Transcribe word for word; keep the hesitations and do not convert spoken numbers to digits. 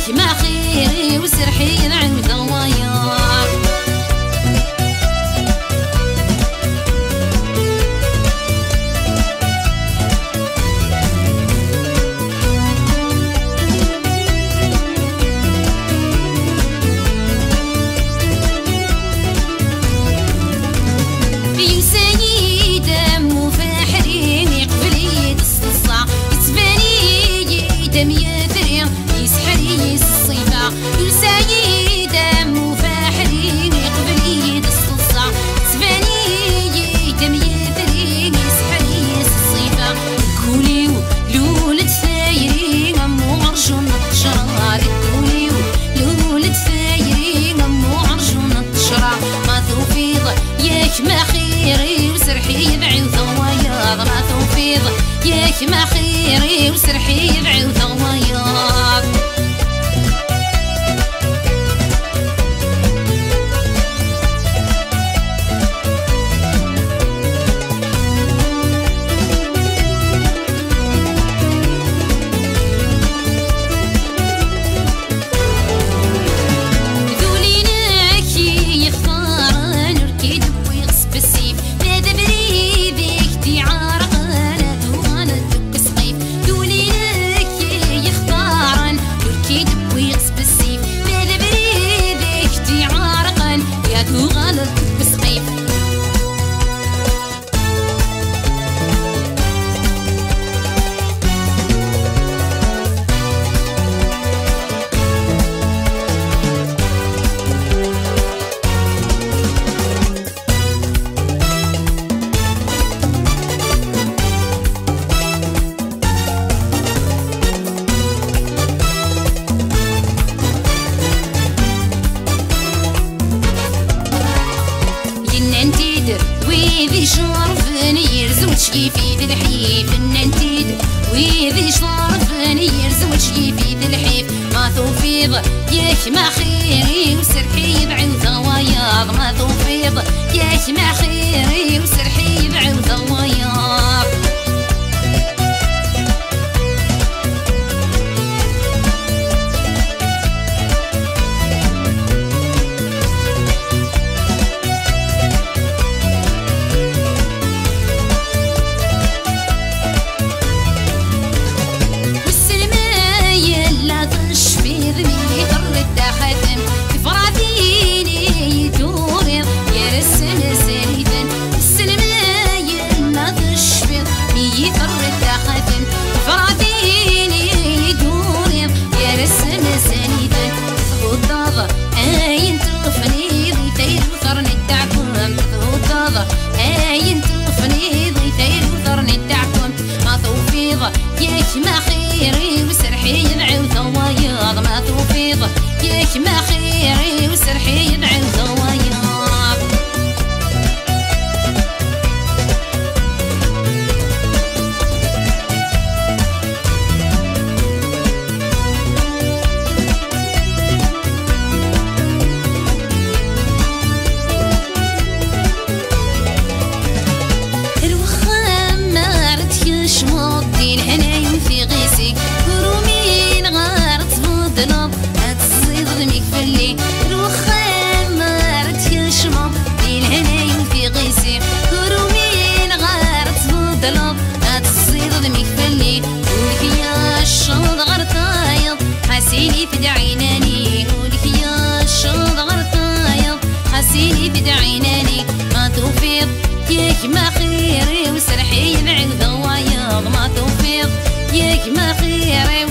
Gma xir-iw, serreḥ-iyi ad ɛiwdeɣ wayeḍ. Yusa-yi-d am ufaḥri, iqbel-iyi-d s teḍsa, yettban-iyi-d am yitri, yesḥer-iyi s ṣṣifa. Yusa-yi-d am ufaḥri, iqbel-iyi-d s teḍsa, yettban-iyi-d am yitri, yesḥer-iyi s ṣṣifa. Deg wul-iw lul-d tayri am uɣerjun n ttejra, deg wul-iw lul-d tayri am uɣerjun n ttejra. Ma tufiḍ yak ma xir-iw, serreḥ-iyi ad ɛiwdeɣ wayeḍ. Ma tufiḍ yak ma xir-iw, serreḥ-iyi ad ɛiwdeɣ wayeḍ. D ul-inek i yextaren, ur k-id-wwiɣ s bessif. Ma d abrid i k-d-iɛerqen, ad tuɣaleḍ deg usqif. D ul-inek i yextaren, ur k-id-wwiɣ s bessif. Ma d abrid i k-d-iɛerqen, ad tuɣaleḍ deg usqif. Yennan-t-id wid icerben, yir zewǧ yif-it lḥif. Nnan-t-id wid icerben, yir zewǧ yif-it lḥif. Ma tufiḍ yak ma xir-iw, serreḥ-iyi ad ɛiwdeɣ wayeḍ. Ma tufiḍ yak ma xir-iw, serreḥ-iyi ad ɛiwdeɣ wayeḍ. Wissen ma yella tecfiḍ mi terriḍ taxatemt, tefratin i yi-turiḍ gar-asen azal-iten. Wissen ma yella tecfiḍ mi yi-terriḍ taxatemt, tefratin i yi-turiḍ gar-asen azal-iten. Thuddeḍ ayen tufniḍ i tayri uḍar n ddeɛwem, thuddeḍ ayen tufniḍ i tayri uḍar n ddeɛwem. Ma tufiḍ yak ma xir-iw, serreḥ-iyi ad ɛiwdeɣ wayeḍ. Ma tufiḍ yak ma xir-iw, serreḥ-iyi ad ɛiwdeɣ wayeḍ. Ar wexxam ara tkecmeḍ, di lehna-iw tiɣisi, ur umineɣ ara tbeddleḍ, ad teẓẓiḍ udem-ik fell-i. Ar wexxam ara tkecmeḍ, di lehna-iw tiɣisi, ur umineɣ ara tbeddleḍ, ad teẓẓiḍ udem-ik fell-i. Ur k-yecceḍ ɣer tayeḍ, xas init-d ɛinani. Ur k-yecceḍ ɣer tayeḍ, xas init-d ɛinani. Ma tufiḍ yak ma xir-iw, serreḥ-iyi ad ɛiwdeɣ wayeḍ. Ma tufiḍ yak ma xir-iw,